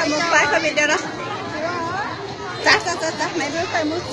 Mus pab koj video no. Txav, txav, txav, txav, maiv lub tawm mus.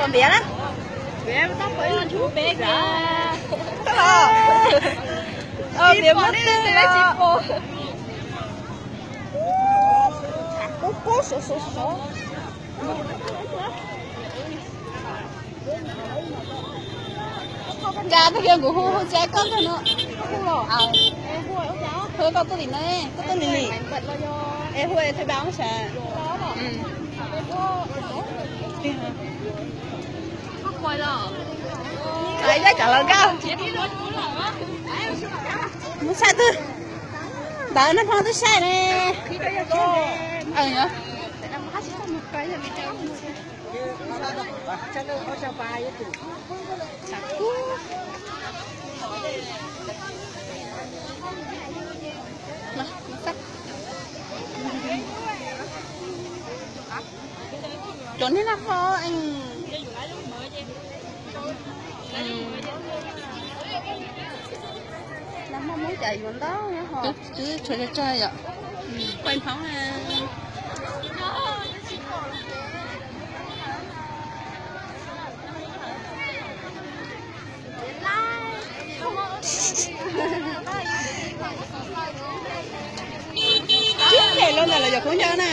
Npiav na. Npiav muab twg los? Npiav muab twg los? Kub kub sov sov sov. Cas tag kis kuv hu hu tsis koj tag no. Hu los? Hu koj tuaj tim no, koj tuaj nim nim. Es hu es thuê bao sav. Txais yaj tsam los nkauj. Mus saib twg. Ntawd nag hmo twb saib ne. Cov niag nag hmo. Nag hmo Hmoob cas yuav ntau nyob ho. Twb tshuav tsawg tsawg yom. Pais Hmoob. Tsis nqes los ntawm los yog khaub ncaws na.